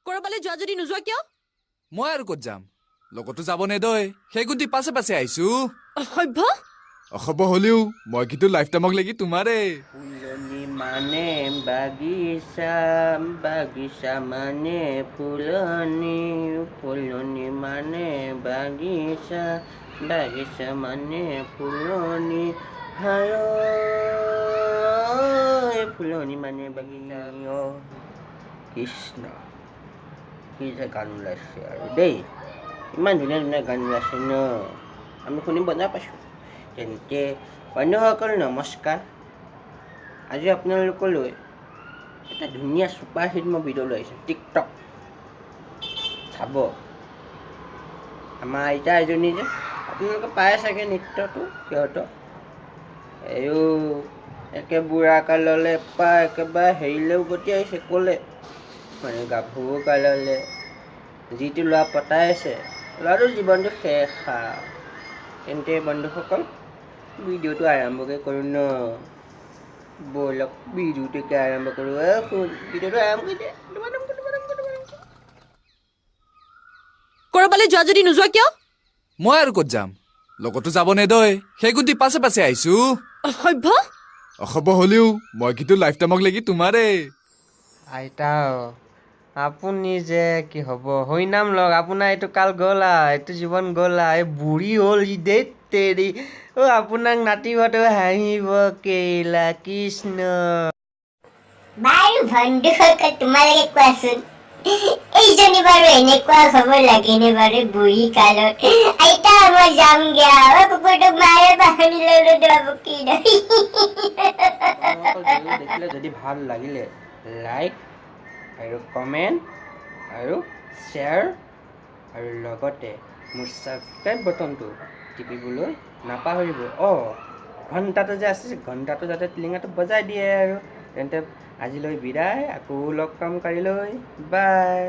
কৰবালৈ যোৱা যদি নোযোৱা কিয়? মই আৰু ক'ত যাম, লগতো যাব নেদৈ, সেই গুণটি পাছে পাছে আহিছো। অসভ্য। অসভ্য হ'লেও মই কিন্তু লাইফ টাইমক লাগি তোমাৰে। ফুলনি মানে বাগিচা, বাগিচা মানে ফুলনি, ফুলনি মানে বাগিচা, বাগিচা মানে ফুলনি, হায় ফুলনি মানে বাগিচা। অ' কৃষ্ণ, কি যে গান ওলাইছে আৰু দেই, ইমান ধুনীয়া ধুনীয়া গান ওলাইছে ন, আমি শুনি মজা পাইছোঁ। তেন্তে বন্ধুসকল নমস্কাৰ, আজি আপোনালোকলৈ এটা ধুনীয়া ছুপাৰ হিট মই ভিডিঅ' লৈ আহিছোঁ। টিকটক চাব, আমাৰ আইতা এজনী যে আপোনালোকে পায় চাগে নৃত্যটো, সিহঁতৰ আয়ো একে বুঢ়া কাললৈ পাই একেবাৰে হেৰিলৈ উভতি আহিছে, ক'লে মানে গাভৰু কাললৈ যিটো ল'ৰা পতাই আছে, ল'ৰাটোৰ জীৱনটো শেষ আৰু। তেন্তে বন্ধুসকল ভিডিঅ'টো আৰম্ভকে কৰোঁ ন, ব'লক ভিডিঅ'টোকে আৰম্ভ কৰোঁ। অ' শুন, ভিডিঅ'টো আৰম্ভ কৰি দে। কৰবালৈ যোৱা যদি নোযোৱা কিয়? মই আৰু ক'ত যাম, লগতো যাব নেদৈ, সেই গুণটি পাছে পাছে আহিছো। অসভ্য। অসভ্য হ'লেও মই কিন্তু লাইফ টাইমক লাগি তোমাৰে। আইতা আপুনি যে কি হ'ব, হৰিনাম লওক, আপোনাৰ এইটো কাল গ'ল আৰু, এইটো জীৱন গ'ল আৰু, এই বুঢ়ী হ'ল ই, ধেৎ তেৰি। অ' আপোনাক নাতিহঁতেও হাঁহিব কেলা, কৃষ্ণ। বাৰু বন্ধুসকল, তোমালোকে কোৱাচোন, এইজনী বাৰু এনেকুৱা হ'ব লাগেনে বাৰু বুঢ়ী কালত? আইতা মই যামগে আৰু, কুকুৰটোক মাৰে বাহনি ললো বাবুকি। বন্ধুসকল ভিডিঅ' দেখিলে যদি ভাল লাগিলে লাইক আৰু কমেণ্ট আৰু শ্বেয়াৰ আৰু লগতে মোৰ ছাবস্ক্ৰাইব বটনটো টিপিবলৈ নাপাহৰিব। অঁ, ঘণ্টাটো যে আছে, ঘণ্টাটো যাতে টিলিঙাটো বজাই দিয়ে আৰু। তেন্তে আজিলৈ বিদায়, আকৌ লগ পাম কালিলৈ, বাই।